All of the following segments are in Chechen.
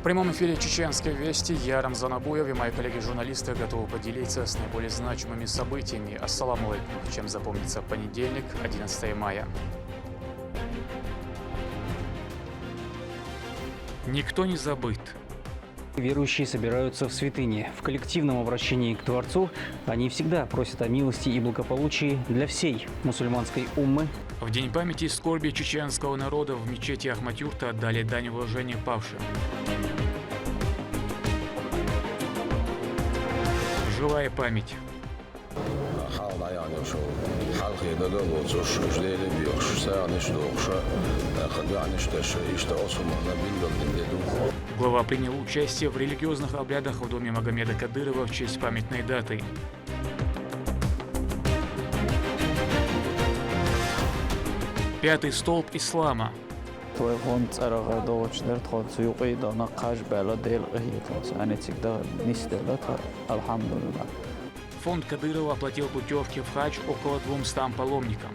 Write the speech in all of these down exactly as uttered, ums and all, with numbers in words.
В прямом эфире «Чеченские вести». Я, Рамзан Абуев, и мои коллеги-журналисты готовы поделиться с наиболее значимыми событиями. Ассаламу алейкум. Чем запомнится понедельник, одиннадцатое мая. Никто не забыт. Верующие собираются в святыни. В коллективном обращении к Творцу они всегда просят о милости и благополучии для всей мусульманской уммы. В день памяти и скорби чеченского народа в мечети Ахматюрта отдали дань уважения павшим. Живая память. Хьалха дӀаяхьна йолчу хьалхе дага а лоцуш, уьш Деле а боьхуш, сагӀанаш а дохуш, тӀаккха доӀанаш а деш, иштта Ӏусамана билгалдина де ду. Глава принял участие в религиозных обрядах в доме Магомеда Кадырова в честь памятной даты. Пятый столб ислама. Вай тхуна цӀерагӀа догӀучу дара, тхо цу юкъе а дан, кхаж а баьлла, Дела къахетамца, царна цига дан нисделла тхо, алхьамдулиллахӀ. Фонд Кадырова оплатил путёвки в хадж около двумстам паломникам.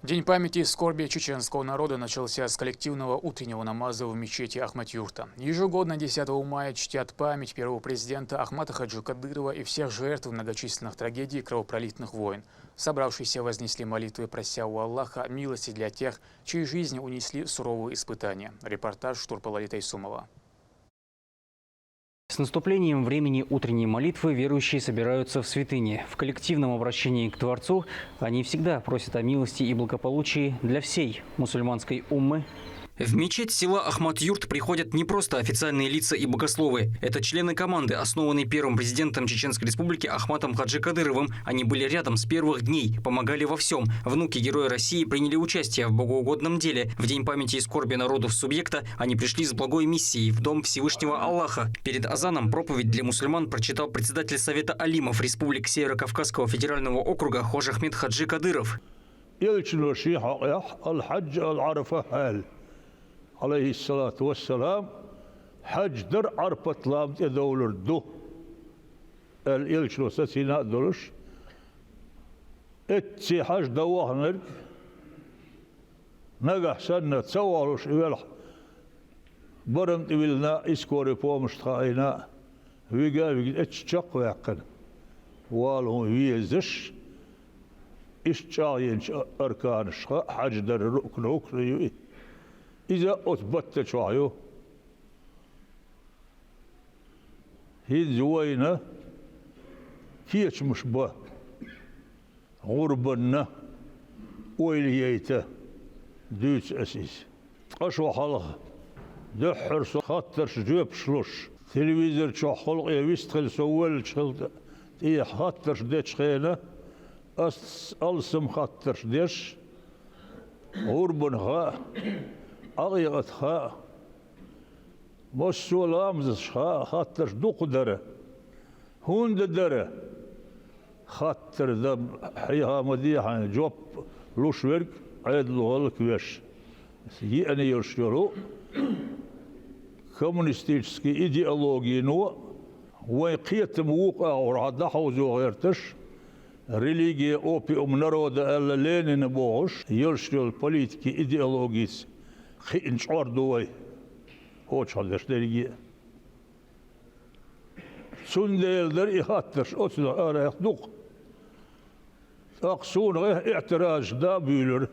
День памяти и скорби чеченского народа начался с коллективного утреннего намаза в мечети Ахмат-Юрта. Ежегодно десятого мая чтят память первого президента Ахмата Хаджи Кадырова и всех жертв многочисленных трагедий и кровопролитных войн. Собравшиеся вознесли молитвы, прося у Аллаха милости для тех, чьи жизни унесли суровые испытания. Репортаж Штурпала Литайсумова. С наступлением времени утренней молитвы верующие собираются в святыне. В коллективном обращении к Творцу они всегда просят о милости и благополучии для всей мусульманской уммы. В мечеть села Ахмат-Юрт приходят не просто официальные лица и богословы. Это члены команды, основанной первым президентом Чеченской Республики Ахматом Хаджи Кадыровым. Они были рядом с первых дней, помогали во всем. Внуки Героя России приняли участие в богоугодном деле. В день памяти и скорби народов субъекта они пришли с благой миссией в Дом Всевышнего Аллаха. Перед азаном проповедь для мусульман прочитал председатель Совета алимов Республик Северо-Кавказского федерального округа Хож-Ахмед Хаджи Кадыров. Элчано шен хьокъехь: «Ал-хьаджу ал-Ӏарафа», – аьлла, Ӏалайхиссалату вассалам, хьаж дар Ӏарфат лам тӀедовлар ду, аьлла, Элчано сацийна а долуш, эццахь хьаж дан вахнарг, нагахь санна ца вахлуш и велахь, барам тӀе виллина, и скорый помощь тхаийна, вига а вигна, эццахь чекхваьккхина вала хӀун везаш, иштта чӀагӀйинчу арканашха, хьаж дар рукну, рукну ю и. Иза оцу баттачохь ю. ХӀинца вайна кечамаш бан, гӀурбанна ойла яйта дуьйцу аса иза. Ткъа шо хьалха дуьххьара со хаттарш, жоьпаш луш, телевизор чохь халкъе вистхила со воьллачу хила тӀехьа хаттарш дечу хенахь, ас алсам хаттарш деш, гӀурбан хаьа, Ӏакъикъат хаьа, массо а ламазаш хаьа, хаттарш дукха дара. ХӀунда дара? Хаттар дан хьехам ма де хьайна, жоп луш верг Ӏедало гӀаллаквеш. Еана йолуш йолу коммунистический идеологино вайн кхетам вукху агӀор хьан дӀахьовзо гӀерташ, религия опиум народа аьлла Ленина бохуш, йолуш йолу политики идеологица кхиъна чкъор ду вай, кхочуш дерш дерриге а. Цундела дара и хаттарш оцунах арахь дукха. ТӀаккха суна гӀехь иӀтиразаш дан а буьйлура,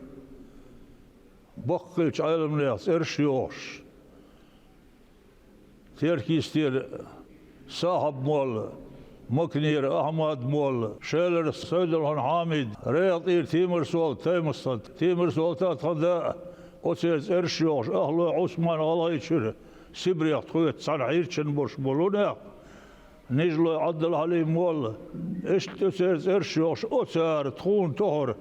баккхийчу Ӏеламнехан цӀераш а йохуш. Теркйистера Сахьаб-молла, Макнера Ахьмад-молла, Шелара Сайдулхан Хьамид, РегӀа тӀера Тимарсолта Таймасхьад, Тимарсолта тхан да а, оцеран цӀераш а йохуш, Ахлой Ӏусман ГӀалгӀайчуьра, Сибрех тхоьца цхьаьна хьирчина болуш болу нах, Нижлой Ӏабдулхьалим-молла, иштта оцеран цӀераш а йохуш, оцара тхуна тохара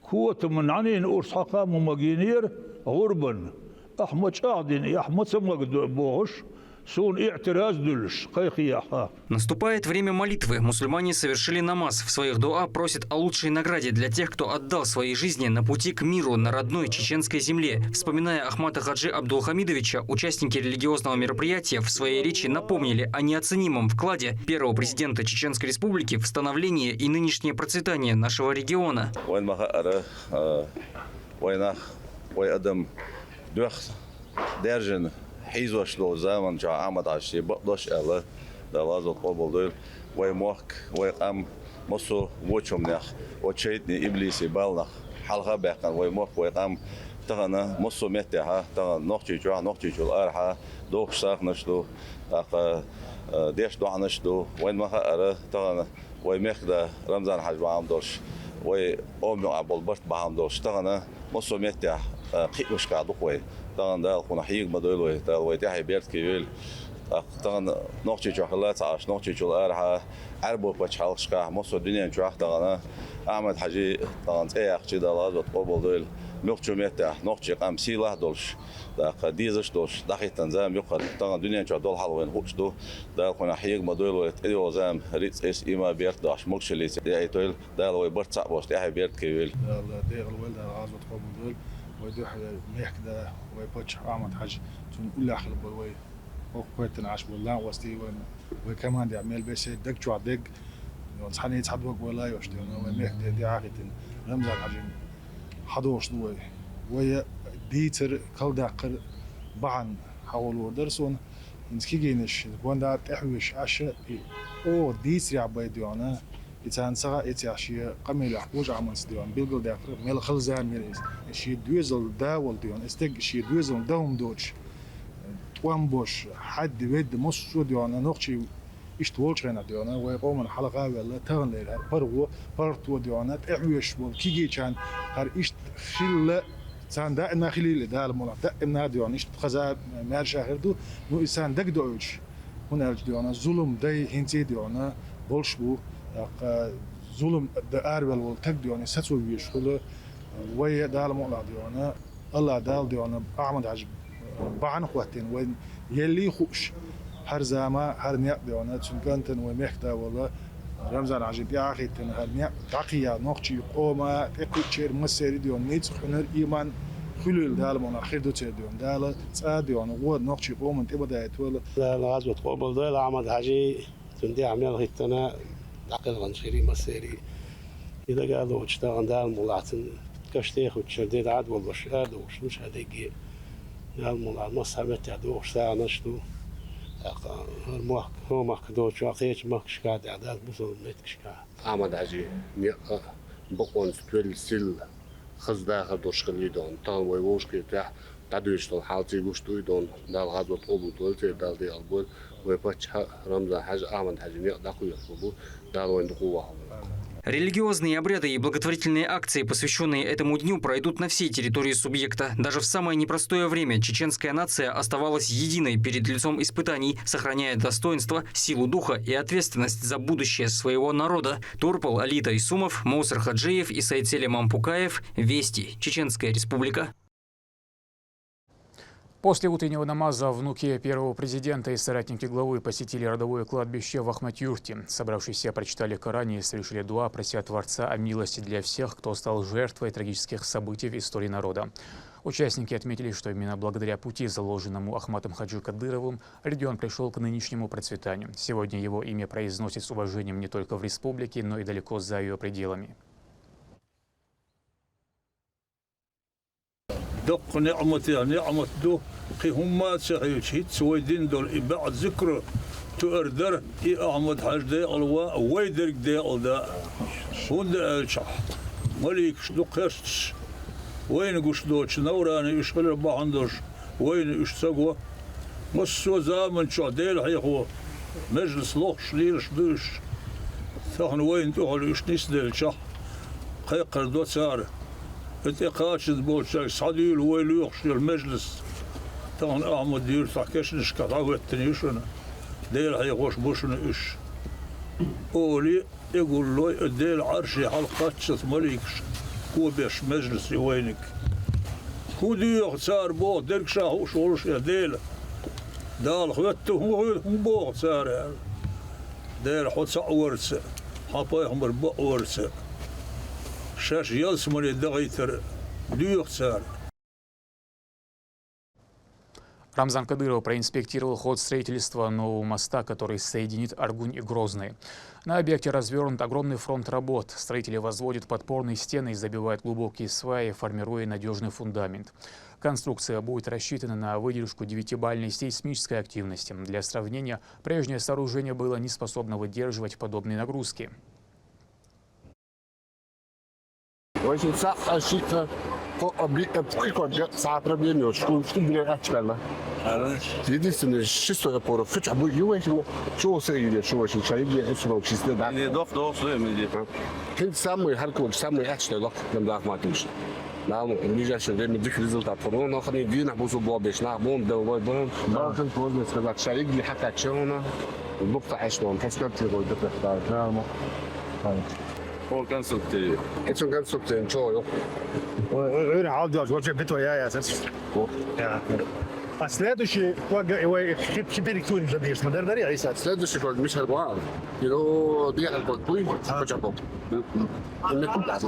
котаман нӀаьнийн урс хьакха а ма магийнера гӀурбанна. Ахьа ма чӀагӀдина и, ахьа ма ца магадо бохуш, Суна иътираз дуьллуш кхайхиехьа. Наступает время молитвы. Мусульмане совершили намаз. В своих дуа просят о лучшей награде для тех, кто отдал свои жизни на пути к миру на родной чеченской земле. Вспоминая Ахмата Хаджи Абдулхамидовича, участники религиозного мероприятия в своей речи напомнили о неоценимом вкладе первого президента Чеченской Республики в становление и нынешнее процветание нашего региона. Вайн ма хаара, э, вайнах, вай адам дуьхьа даьржина хьийзош долу заман чохь Ахьмад-Хьаьжа шен бакъдош аьлла, Дала гӀазот къобалдойла. Вай мохк, вай къам массо а вочу хӀуманех, оцу шайтӀанийн, иблисан баланах хьалха а баьккхина вай мохк, вай къам тахана массо а меттехьа, тахана Нохчийчохь, Нохчийчул арахьа дохуш сагӀанаш ду, тӀаккха, а, деш доӀанаш ду. Вайн ма хаара, тахана вай мехкада Рамзан-Хьаьжа бахьана долуш, вай къоман юкъахь болу барт бахьана долуш, тахана массо а меттехь, а, кхиамашкахь ду-кх вай. Тахана Дала кхунах хьега ма дойла вай, Дала вай тӀаьхье беркате йойла. ТӀаккха тахана Нохчийчохь хилла ца Ӏаш, Нохчийчул арахьа, Ӏаьрбойн пачхьалкхашкахь, массо а дуьнен чохь тахана Ахьмад-Хьаьжин тахана цӀе яьккхича, Дала гӀазот къобалдойла, муьлххачу меттехь нохчийн къам сийлахь а долуш, тӀаккха дезаш а долуш, дӀахӀиттина зама ю-кх хӀара, тахана дуьнен чохь долу хьал вайна хууш ду. Дала кхунах хьега ма дойла вай, тӀейогӀу зама рицкъ, эса, ийман, беркат дохьуш, могушаллица дӀаяйтойла. Дала вай барт цхьаъ болуш тӀаьхье беркате йойла. Дала декъала войла, Дала гӀазот къобалдойла. Вай дуьхьал мехкада вай паччахь Ахьмад-Хьаьжа, цунна уллехь хилла болу вай хӀокху коьртана Ӏаш болу накъостий, вайн, вай командехь мел бессе даг чохь дерг, цхьаьний цхьа дог вай лайош дерг, вай мехкада тӀаьхьахӀиттина Рамзан-Хьаьжин хьадогӀуш ду вай. Вай дийцар, кхалдаккхар бахьана хьахо луур дара суна. ХӀинца кегийнаш, гонда тӀаьхьавеш Ӏаш, и оха дийцарехь бен дегӀана, и царна ца хаьа, и цхьа шен къамелехь кхочу Ахьмадс дегӀана билгалдаьккхира, мел хала зама яра иза. Шен доьзалан да волу дегӀана, и стаг шен доьзална дан хӀума доцуш, тӀом болуш, хьаьдда-ведда массо а дегӀана, нохчий иштта волчу хенахь дегӀана, вай къомана хьалха а ваьлла, таханлера хӀара паргӀато, паргӀато дегӀана, тӀаьхьавеш болу кегийчарна хӀара иштта хилла, царна даима хилийла, Дала мукъалахь, даима дегӀана, иштта хаза маьрша хир ду, ну, иза царна дагадоуьйтуш, хӀунда аьлча дегӀана, зулам дай хӀинца а дегӀана болуш бу, тӀаккха зулам дан араваьлла волу таг дегӀана, сацо везаш хуьлу, вай Дала мукъалахь дегӀана, АллахӀ Дала дегӀана, Ахьмад-Хьаьжа бахьана хӀоттийна вайна, еллий хууш, хӀара зама, хӀара некъ дегӀана, цуьнан кӀантана вай мехкада волу Рамзан-Хьаьжин тӀаьхьахӀиттина хӀара некъ дӀакхайкха, нохчийн къоман тӀекхуьучеран массеран дегӀана ницкъ, хьуьнар, ийман хуьлийла, Дала мукъалахь, хир ду церан дегӀана. Дала цкъа а дегӀана гӀо нохчийн къомана тӀе ма дайтойла. Дала гӀазот къобалдойла Ахьмад-Хьаьжин. Цунна тӀехь мел хӀиттина дӀакхелхинчу хири массеран. И дага а лоцуш, тахана Дала мукъалахь, цуьнан каш тӀе а хуьттуш, де дӀа а долуш, а долуш, ну, ша дегге. Дала мукъалахь, массо а меттехь дохуш сагӀанаш ду. ТӀаккха хӀара мохк, хӀокху махка доцуш, кхечу махкашкахь а, тӀехь даза бусалба меттигашкахь а. Ахьмад-Хьаьжин некъ а бакъонца тоьлла, силла, хаза дахар долуш хилла дегӀана. Тахана вай вовшахкхетарехь дӀадоьдуш долу хьал цига гуш ду и дегӀана. Дала гӀазот къобалдойла церан, Дала декъала бойла. Вай паччахьан Рамзан-Хьаьжа, Ахьмад-Хьаьжин некъ дӀакхоьхьуш бу, Дала вайна дукха вахалойла. Религиозные обряды и благотворительные акции, посвящённые этому дню, пройдут на всей территории субъекта. Даже в самое непростое время чеченская нация оставалась единой перед лицом испытаний, сохраняя достоинство, силу духа и ответственность за будущее своего народа. Турпал Али Тайсумов, Мусар Хаджиев и Сайцели Мампукаев. Вести. Чеченская Республика. После утреннего намаза внуки первого президента и соратники главы посетили родовое кладбище в Ахмат-Юрте. Собравшиеся прочитали Коран и совершили дуа, прося Творца о милости для всех, кто стал жертвой трагических событий в истории народа. Участники отметили, что именно благодаря пути, заложенному Ахматом Хаджи Кадыровым, регион пришёл к нынешнему процветанию. Сегодня его имя произносят с уважением не только в республике, но и далеко за её пределами. Доккха неӀматех неӀмат ду, кхин хӀумма а ца хилча, хӀинцца вай дина долу и баьӀ зикр, туар дар, и Ахьмад-Хьаьжа декъала ван, вай дерг декъала дан. ХӀунда аьлча маликаш ду кхерсташ, вайна гуш доцу наврани уьш хилар бахьана долуш, вайна уьш ца го. Массо а заман чохь Дела хьехо межлас лохуш лелаш ду уьш. Тахана вайна тӀехула уьш нисделчахь, кхайкхар до цара. И тӀе кхачанза болчаьрга схьадуьйла вай лоьхуш йолу межлас. Тахана Ахьмад-Юьртахь кешнашкахь дӀахӀоьттина ю шуна. Дела хьехош бу шуна уьш. Олий, тӀегуллой, Делан Ӏарший хьалха кхаччалц маликаш кхобеш межлас ю вайниг. ХӀун доьху цара боху дерг ша хууш волуш я Дела? Дала хоьтту хӀун хир, хӀун боху цара аьлла. Дера, хьо цхьаъ варца, хьан пайхамар бакъ варца, шаьш ялсамане дахийтар доьху цара. Рамзан Кадыров проинспектировал ход строительства нового моста, который соединит Аргунь и Грозный. На объекте развернут огромный фронт работ. Строители возводят подпорные стены и забивают глубокие сваи, формируя надежный фундамент. Конструкция будет рассчитана на выдержку девятибалльной сейсмической активности. Для сравнения, прежнее сооружение было неспособно выдерживать подобные нагрузки. Очень са ошибка по объектам, прикольно, са проблемы, что, что мне отчитала. Единственное, шестой опору, хочу, а будет, ю, очень, чего сэ или чего, очень, чай, я, я, чего, чисто, да. Не, дох, дох, что я мне делаю? Хин самый, харков, самый отчитала, нам да, хматыш. Нам в ближайшее время дых результат. Ну, но хани дина, бусу, бобеш, на, бом, да, вой, бом. Балкан, можно сказать, шарик, или хакачона. Бухта, а что, он, каскад, ты, вой, да, да, да. Ол конструкция. Эцун конструкция, ничего, ёх. Ой, ой, ой, а, да, вообще битва, я, я, сейчас. О. Я. А следующий, как, ой, хип-, хипериксуем же, видишь, мы дарили, а, если Следующий год, Мишель Буан. Его дьяхал бот буй, А. Хоча бот. Не купа.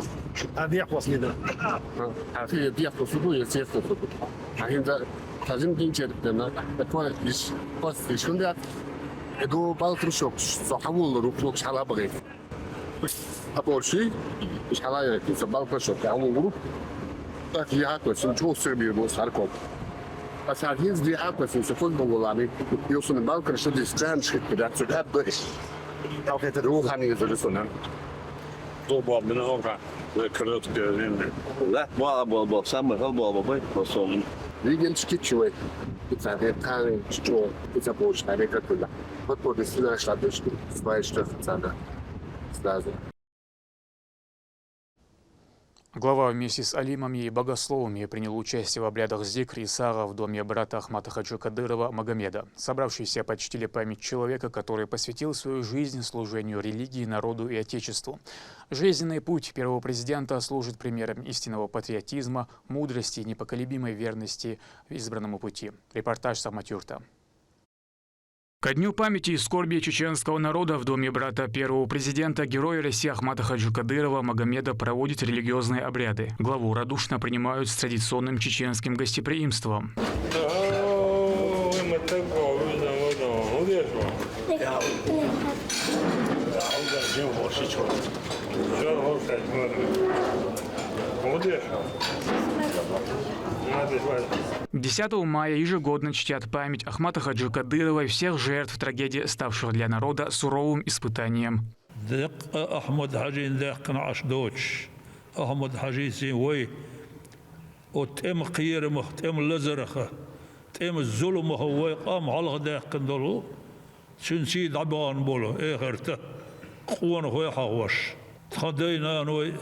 А дьяхал бот не да. А, а ты дьяхал бот суду, я съест суду. А инда тазим дин чер, да, такой иш, пос иш, да. Эго балтрушок, со хавул рук, рук шалабры. А больше, ишхьалая, кица балкашо, кягьлу гуруп. Так, я хаква, син чё сыр бир бос харком. А сахиз ди хаква, син сокол боголами. Ёсун балкашо ди скан шхит, да, цу хат бэш. Алхетер ухани зурисона. Добо, бина ока. Закрытка, ринде. Да, бала, бала, бала, самый хал, бала, бала, бала, бала. Видел, что чует. Кица, кица, кица, больше, а не как туда. Вот, вот, если наш, а то, что, знаешь, что, кица, да. Сразу. Глава вместе с алимами и богословами принял участие в обрядах зикр и сага в доме брата Ахмата Хаджи Кадырова Магомеда. Собравшиеся почтили память человека, который посвятил свою жизнь служению религии, народу и Отечеству. Жизненный путь первого президента служит примером истинного патриотизма, мудрости и непоколебимой верности избранному пути. Репортаж Самат Юрта. Ко дню памяти и скорби чеченского народа в доме брата первого президента, героя России Ахмата Хаджи Кадырова Магомеда проводят религиозные обряды. Главу радушно принимают с традиционным чеченским гостеприимством. Десятого мая ежегодно чтят память Ахмата Хаджи Кадырова и всех жертв трагедии, ставших для народа суровым испытанием. Декъа Ахмад-Хьажин даьккхина Ӏаш доцуш, Ахмад-Хьажийцин вай, оцу тӀеман кхерамах, тӀеман лазараха, тӀеман зуламаха вай къам хьалхадаьккхина долу, цуьнан сий дӀабахана болу эхарта къонахой хьахош, тхан дай-наной,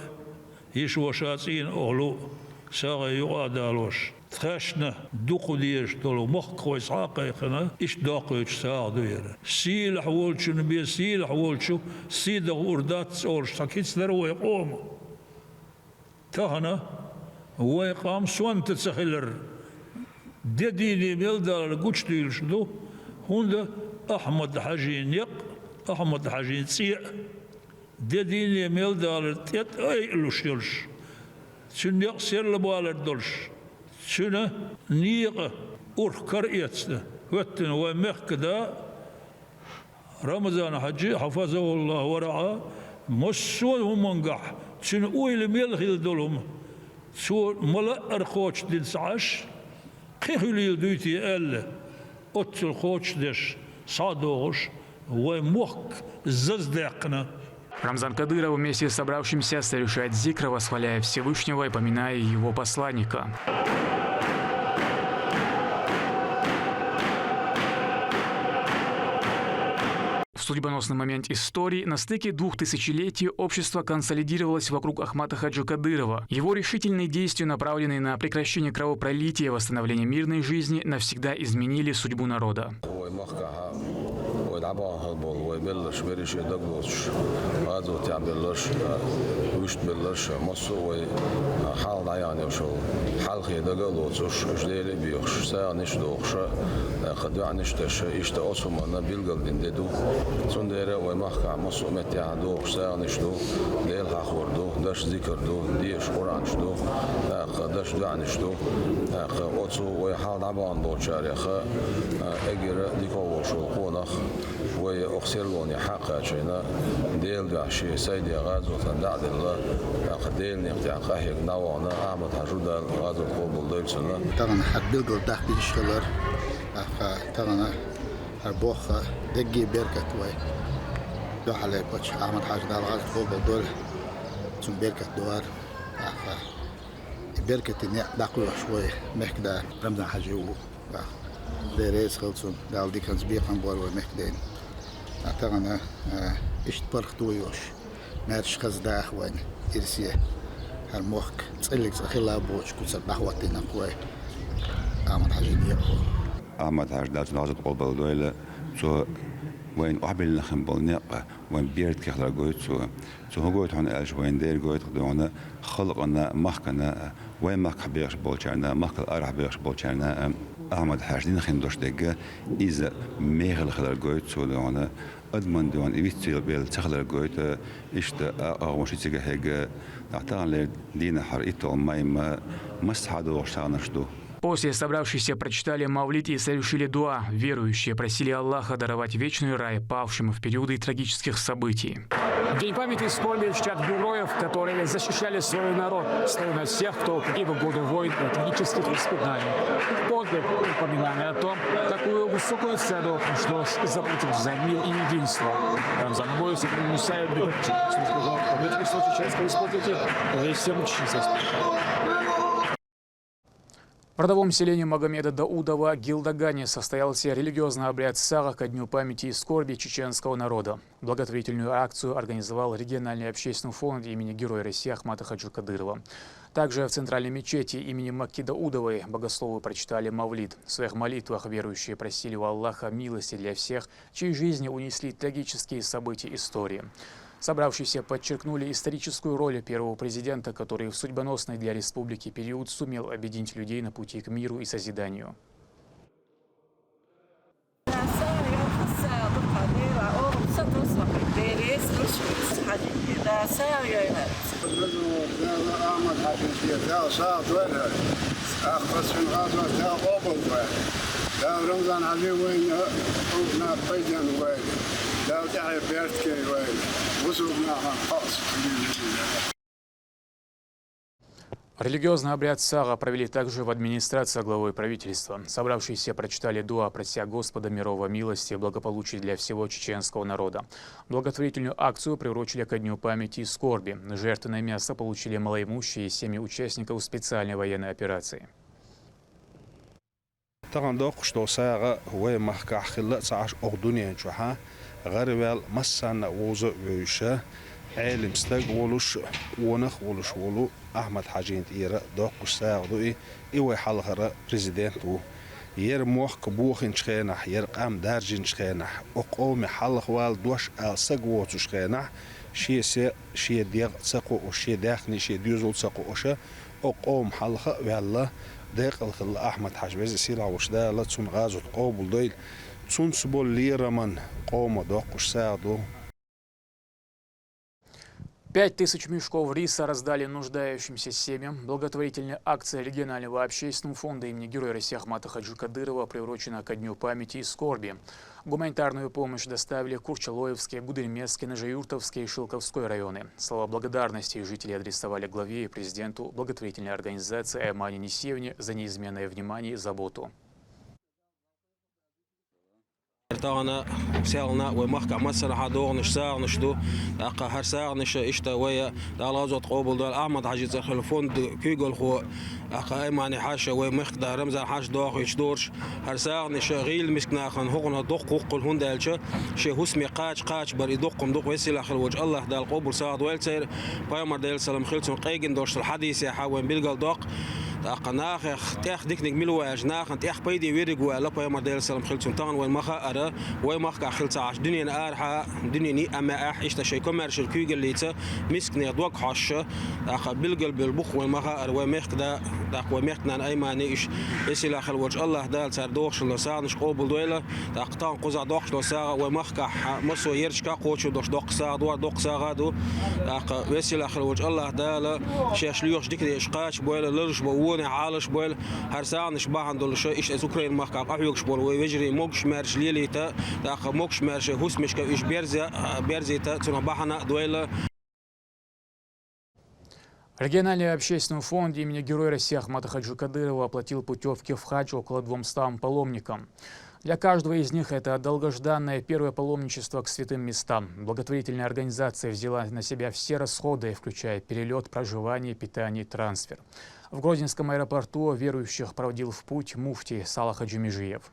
йиша-ваша цӀийнан охьалу сагӀина юкъа а далош, тхаьшна дукха дезаш долу махкахой схьа а кхайкхина, иштта доккхуьйтуш сагӀа ду яра. Сийлахь волчун бен сийлахь волчу сий дан хуур дац олуш цхьа кица дара вай къоман. Тахана вай къам сонта ца хилар де дийне мел далар гучудуьйлуш ду, хӀунда Ахьмад-Хьаьжин некъ, Ахьмад-Хьаьжин цӀе а де дийне мел далар тӀе тӀе айалуш йолуш, цуьнан некъ серла балар долуш, цуьнан некъан урх кара эцна хӀоьттина вайн мехкан да Рамазан-Хьаьжи, хьафазахӀуллахӀу ва рагӀа, массо а хӀумангахь цуьнан ойла мел хилла долу хӀума, цо ма-лаъара кхочушдина ца Ӏаш, кхин хуьлийла дуй те аьлла, оццул кхочушдеш схьа а догӀуш, вайн мохк заздаьккхина. Рамзан Кадыров вместе с собравшимися совершает зикр, восхваляя Всевышнего и поминая его посланника. В судьбоносный момент истории, на стыке двух тысячелетий, общество консолидировалось вокруг Ахмата Хаджи Кадырова. Его решительные действия, направленные на прекращение кровопролития и восстановление мирной жизни, навсегда изменили судьбу народа. Вай дӀабахана болу вай белларш, берриш а дагалоцуш, гӀазот тӀехь белларш, вуьшта белларш, массо а вай хьалха дӀаяхана йолу хьалхе дага а лоцуш, уьш Деле а боьхуш, сагӀанаш а дохуш, тӀаккха доӀанаш а деш, иштта оцу хӀуманна билгалдина де ду. Цундела вай махкахь массо а меттехь дохуш сагӀанаш ду, Дела хьахор ду, даш зикар ду, дешаш Къуръанаш ду, тӀаккха даш доӀанаш ду. ТӀаккха оцу вай хьалха дӀабахана болчарех, эггара дика а волуш волу къонах, вай оха серлоне хьакхачийна, Делан дуьхьа шен сайде гӀазотана дӀа а делла, тӀаккха Делан некъа тӀехь къахьега дӀавахана Ахьмад-Хьаьжа, Дала гӀазот къобалдойла цуьнан. Тахана хӀара билгалдаккха дезаш хилар, тӀаккха тахана хӀара бохха дерриге беркат вай дуьхьал паччахь Ахьмад-Хьаьжа, Дала гӀазот къобалдойла, цуьнан беркат ду хӀара, тӀаккха и беркате некъ дӀакхоьхьуш вай мехкада Рамзан-Хьаьжа ву. Дела реза хила цунна, Дала диканца бекхам бора вай мехкадайна. Ткъа тахана, а, иштта паргӀато йолуш, маьрша хаза даха вайна ирсе, хӀара мохк цӀиллиг цкъа хилла боцуш куьцара дӀахӀоттийна вай Ахьмад-Хьаьжин некъо. Ахьмад-Хьаьжа, Дала цуьнан гӀазот къобалдойла, цо вайна охьабиллина хин болу некъ вайн беркате хилар гойту цо. Цо хӀун гойту хьуна аьлча, вайна дера гойту хьуна халкъана, махкана, вайн махкахь бехаш болчарна, махкал арахь бехаш болчарна, Ахьмад-Хьаьжа дина хин долуш дерг, иза мехала хилар гойту цо, дуьхьал адаман дуьхьал и вицвелла ца хилар гойту, иштта а агӀо ши цига хьегна, таханлера дийнахь хӀара итталгӀа май ма массахьа дохуш сагӀанаш ду. После собравшиеся прочитали мавлид и совершили дуа. Верующие просили Аллаха даровать вечный рай павшим в периоды трагических событий. В день памяти и скорби чтят героев, которые защищали свой народ, достойно всех, кто погиб в годы войн и трагических испытаний. Подвиг — напоминание о том, какую высокую цену пришлось заплатить за мир и единство. Рамзан Абоев, Сергей Мусаев, Дмитрий Чеченский, служба Главного правительства Чеченской Республики, Россия, Чеченская Республика. В родовом селении Магомеда Даудова Гилдагане состоялся религиозный обряд сагӀа ко дню памяти и скорби чеченского народа. Благотворительную акцию организовал региональный общественный фонд имени Героя России Ахмата Хаджи Кадырова. Также в центральной мечети имени Макки Даудовой богословы прочитали мавлид. В своих молитвах верующие просили у Аллаха милости для всех, чьи жизни унесли трагические события истории. Собравшиеся подчеркнули историческую роль первого президента, который в судьбоносный для республики период сумел объединить людей на пути к миру и созиданию. Ахьмад-Хьаьжин шен Дала сагӀа дойла, ахьа цуьнан гӀазот Дала къобалдойла. Дала Рамзан-Хьаьжин вайна, хӀуна пайденна вайла. Дала тӀаьхье беркате вайла. Бусулба нахана кхоъ ца хилийла. Религиозный обряд сагӀа провели также в администрации главы правительства. Собравшиеся прочитали дуа, прося Господа миров о милости и благополучия для всего чеченского народа. Благотворительную акцию приурочили ко дню памяти и скорби. Жертвенное мясо получили малоимущие и семьи участников специальной военной операции. Тахана доккхуш долу сагӀа вайн махкахь хилла а ца Ӏаш, окху дуьнен чохь а гӀараваьлла, массарна а вовза а вевзаш, Ӏелам стаг а волуш, къонах а волуш волу Ахьмад-Хьаьжин тӀера доккхуш сагӀа ду и, и вайн хьалхара президент ву. ХӀара мохк бохийначу хенахь, хӀара къам даржийначу хенахь, окху къоман хьалхавала дош ала стаг воцучу хенахь, шен сий, шен дегӀ ца кхоош, шен даьхни, шен доьзал ца кхоош, окху къоман хьалха а ваьлла, декъала хилла Ахьмад-Хьаьжа, Веза-Сийлахь волчу Дала цуьнан гӀазот къобалдойла. Цуьнца болу лераман къоман доккхуш сагӀа ду. Пять тысяч мешков риса раздали нуждающимся семьям. Благотворительная акция регионального общественного фонда имени Героя России Ахмата Хаджи Кадырова приурочена ко дню памяти и скорби. Гуманитарную помощь доставили Курчалоевский, Гудермесский, Нажиюртовский и Шелковской районы. Слова благодарности жители адресовали главе и президенту благотворительной организации Аймане Несиевне за неизменное внимание и заботу. Тахана селхана вай махкахь массанхьа догӀанаш, сагӀанаш ду. ТӀаккха хӀара сагӀанаш иштта вай Дала гӀазот къобалдойла, Ахьмад-Хьаьжин цӀарах йолу фонд куьйгалхо, тӀаккха Аймани-Хьаьжа, вай мехкада Рамзан-Хьаьжа дохуьйтуш догӀуш. ХӀара сагӀанаш гӀийла мискачу нахана хӀокхунах доккха гӀуллакх хилла, хӀунда аьлча шен хӀусаме кхача кхачабар и доккха ма ду, Веза-Сийлахь хилла волчу Аллахь Дала къобал сагӀа дойла церан. Пайхамар, Делера салам хила цунна, къегина долуш долу хьадисехь вайна билгалдоккху. ТӀаккха нахах тӀех диканиг мила ваьжа, нахана тӀех пайде верриг ваьлла, пайхамар Делан салам хилчун тахана вайн ма хаара, вай махках хила ца Ӏаш, дуьнен арахьа, дуьнен йиъ а маьӀехь, иштта шайн комаьршал куьйгаллица, мисканех дог хьош, тӀаккха билгал бел бух вайн ма хаара, вай мехкда, тӀаккха вай мехкнана Аймани иш, весела хила волчу АллахӀ Дала цара дохуш долу сагӀанаш къобалдойла, тӀаккха тахана кхузахь доккхуш долу сагӀа вай махкахь массо а ярташка кхочур долуш доккха сагӀа ду, дуккха сагӀа ду. ТӀаккха весела хила волчу АллахӀ Дала шаьш лоьхуш дика деш кхача бойла, лараш бан вонехь Ӏалаш бойла, хӀара сагӀанаш бахьана долуш, иштта иза Украин махкахь къахьоьгуш болу вай вежарий могуш-маьрша лелийта, тӀаккха могуш-маьрша хӀусамашка уьш берза, берзийта, цунах бахьана а дойла. Региональный общественный фонд имени Героя России Ахмата Хаджи Кадырова оплатил путевки в хадж около двумстам паломникам. Для каждого из них это долгожданное первое паломничество к святым местам. Благотворительная организация взяла на себя все расходы, включая перелёт, проживание, питание и трансфер. В Грозненском аэропорту верующих проводил в путь муфтий Салах Хаджи Межиев.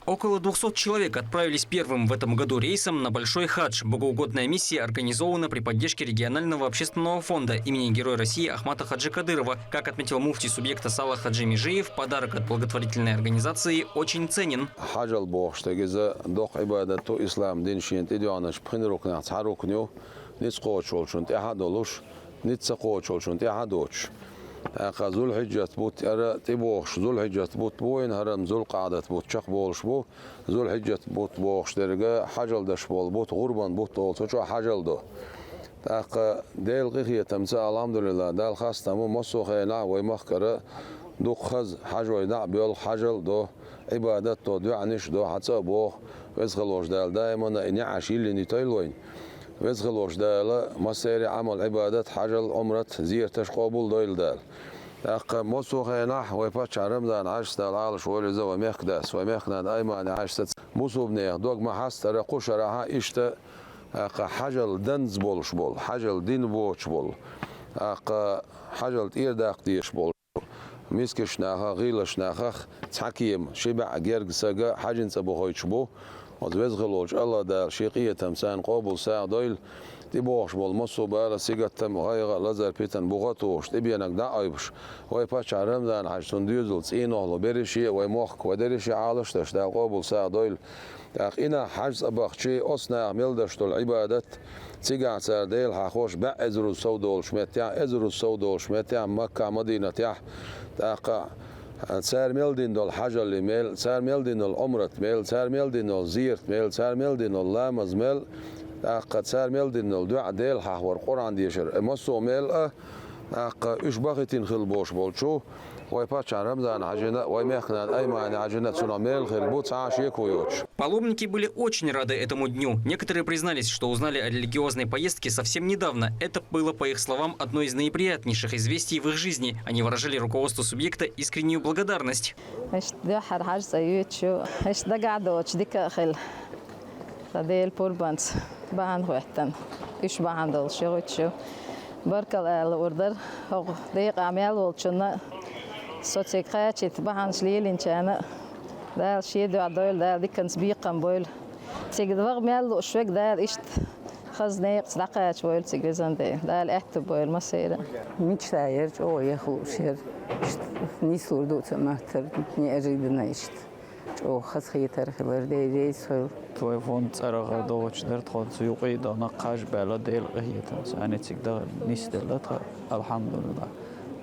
Около двухсот человек отправились первым в этом году рейсом на Большой хадж. Богоугодная миссия организована при поддержке регионального общественного фонда имени Героя России Ахмата Хаджи Кадырова. Как отметил муфтий субъекта Салах Хаджи Межиев, подарок от благотворительной организации очень ценен. Хьажал бохуш дерг иза доккха Ӏибадат ду, ислам дин шена тӀедоьгӀначу пхи рукнах цхьа рукн ю, ницкъ кхочуш волчун тӀаьхьа а долуш, ницкъ ца кхочуш волчун тӀаьхьа а доцуш. ТӀаккха Зулхьиджат бутт, ара тӀебохуш, Зулхьиджат бутт бу вайн, хӀара-м Зулкъаъдат бутт чекхболуш бу. Зулхьиджат бутт бохуш дерг хьажал деш болу бутт, гӀурбан бутт олу, цу чохь хьажал до. ТӀаккха Делан къинхетамца, алхьамдулиллахӀ, Далла хастам бу, массо а хенахь вай махкара дукха хаза хьажой дӀа а боьлху, хьажал до, Ӏибадат до, доьӀанаш до, хьан цӀа а боху, Веза хилла волчу Дала даимана и неӀаш йиллина йитойла вайна. Веза хилла волчу Дала массеран а Ӏамал, Ӏибадат, хьажал, Ӏумрат, зиярташ къобал дойла Дала. ТӀаккха массо а хенахь вай паччахь Рамзан-Хьаьжас, Дала Ӏалаш войла иза, вай мехкдас, вай мехкнана Аймани-Хьаьжас, бусулбанех дог ма хьаста, ара кху шарахь а иштта, тӀаккха хьажал данза болуш болу, хьажал дина воцуш болу, тӀаккха хьажал тӀера даккха дезаш болу. Мискачу нахах, гӀийлачу нахах цхьа кема, ши бӀе герга сага хьаьжин цӀа бохуьйтуш бу. Оцу Веза хилла волчу АллахӀ Дала шен къинхетамца царна къобал сагӀа дойла. ТӀебогӀуш болу массо а бала, сигатам, гӀайгӀа, лазар, питана буха а тухуш, тӀебенаг дӀа а айбуш, вай паччахь Рамзан-Хьаьжа, цуьнан доьзал, цӀийнохло берриш а, вай мохк, вай дерриш а Ӏалаш а деш, Дала къобал сагӀа дойла. ТӀаккха и нах хьаьжцӀа бахчий, оцу наха мел деш долу Ӏибадат, цигахь цара Дела хьахош бӀе эзаруза сов долуш меттехь, эзаруза сов долуш меттехь Маккахь, Мадинатехь, тӀаккха цара мел дина долу хьажаллин мел, цара мел дина долу Ӏумрат мел, цара мел дина долу зиярт мел, цара мел дина долу ламаз мел, тӀаккха цара мел дина долу доьӀа, Дела хьахор, Къуръан дешар, массо а мел а, тӀаккха уьш бахийтина хилла болуш болчу вай паччахь Рамзан-Хьаьжина, вай мехкнана Аймани-Хьаьжина цунах мел хир бу, цхьа а шеко йоцуш. Паломники были очень рады этому дню. Некоторые признались, что узнали о религиозной поездке совсем недавно. Это было, по их словам, одно из наиприятнейших известий в их жизни. Они выражали руководству субъекта искреннюю благодарность. Иштта дуьххьара хьаьжцӀа йоьдуш ю. Иштта дагахь доцуш дика а хилла. Сан Делан пурбанца бахьана хӀоьттина, уьш бахьана долуш йогӀуьйтуш ю. Баркалла ала луур дара хӀокху декъа мел волчунна, со цига кхачийта бахьанаш лелийначарна. Дала шен дуьхьа дойла, Дала диканца бекхам бойла. Цига ваха мел лууш верг Дала иштта хаза некъаца дӀакхачавойла цига, везан Дела. Дала аьтто бойла массеран а. Мечта яра, чӀогӀа яха лууш яра. Иштта нислур ду ца маттара, неожиданно иштта. ЧӀогӀа хазахетар хилар, Дела реза хуьлда. Вай фонд цӀарах догӀучу дара тхо, цу юкъе а дахана кхаж баьлла, Делан къинхетамца царна цига даха нисделла тхан, алхьамдулиллахӀ.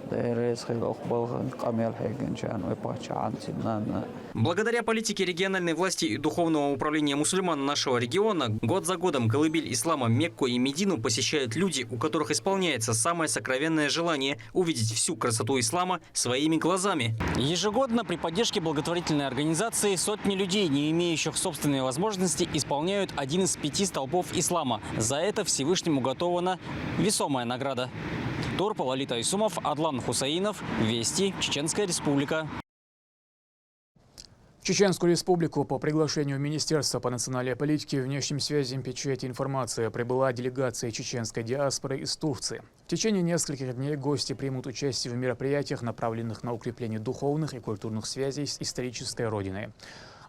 Дела реза хуьлда оха балхана къамел хьегначарна, вай паччахьна, цуьнан нанна. Благодаря политике региональной власти и Духовного управления мусульман нашего региона год за годом колыбель ислама Мекку и Медину посещают люди, у которых исполняется самое сокровенное желание увидеть всю красоту ислама своими глазами. Ежегодно при поддержке благотворительной организации сотни людей, не имеющих собственной возможности, исполняют один из пяти столпов ислама. За это Всевышнему уготована весомая награда. Турпал Алита Исумов, Адлан Хусаинов, Вести, Чеченская Республика. В Чеченскую Республику по приглашению Министерства по национальной политике, внешним связям, печати и информации прибыла делегация чеченской диаспоры из Турции. В течение нескольких дней гости примут участие в мероприятиях, направленных на укрепление духовных и культурных связей с исторической родиной.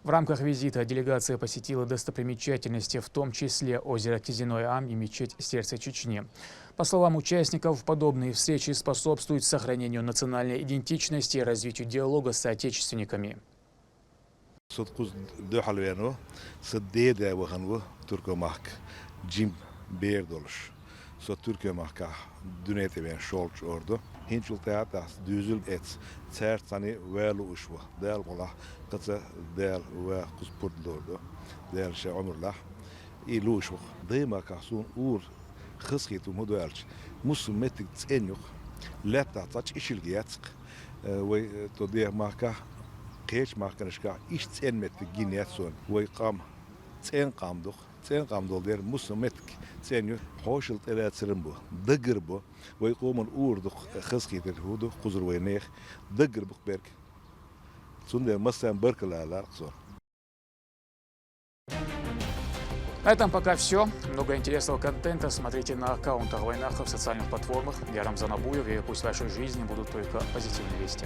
В рамках визита делегация посетила достопримечательности, в том числе озеро Кизиной-Ам и мечеть «Сердце Чечни». По словам участников, подобные встречи способствуют сохранению национальной идентичности и развитию диалога с соотечественниками. Со ткъуз дуьхьал венав, са деда ваханав Турко махка, жим бер долуш. Со Турко махкахь дуьне тӀе вен шолчу ордо. ХӀинчул тӀаьхьа тӀаьхьа дуьззал эца, цаьрца цхьаьна ваьлла лууш ву. Дала мукъ лахь, кхаца Дала ва кхуза пурба лур ду. Дала шен Ӏумар лахь. И лууш ву. Даймахкахь суна ур хазахийта хӀун ду аьлча, муссу меттиг цӀен юкъа, лаьттахь цхьа чӀишилг яц-кх. Э, вай, э, то деха махкахь, кхечу махканашкахь иштта цӀен меттиг гина яц суна. Вай къам цӀен къам ду-кх. ЦӀен къам долу дера муссу меттиг цӀен ю, хьошалла тӀелацаран бу, даггара бу. Вай къоман ур ду-кх, хазахетар хӀун ду, кхузара вай нехан даггара бу-кх берг. Цундела массарна баркалла аьлла-кх суна. На этом пока все. Много интересного контента смотрите на аккаунтах Вайнаха в социальных платформах. Я Рамзан Абуев, и пусть в вашей жизни будут только позитивные вести.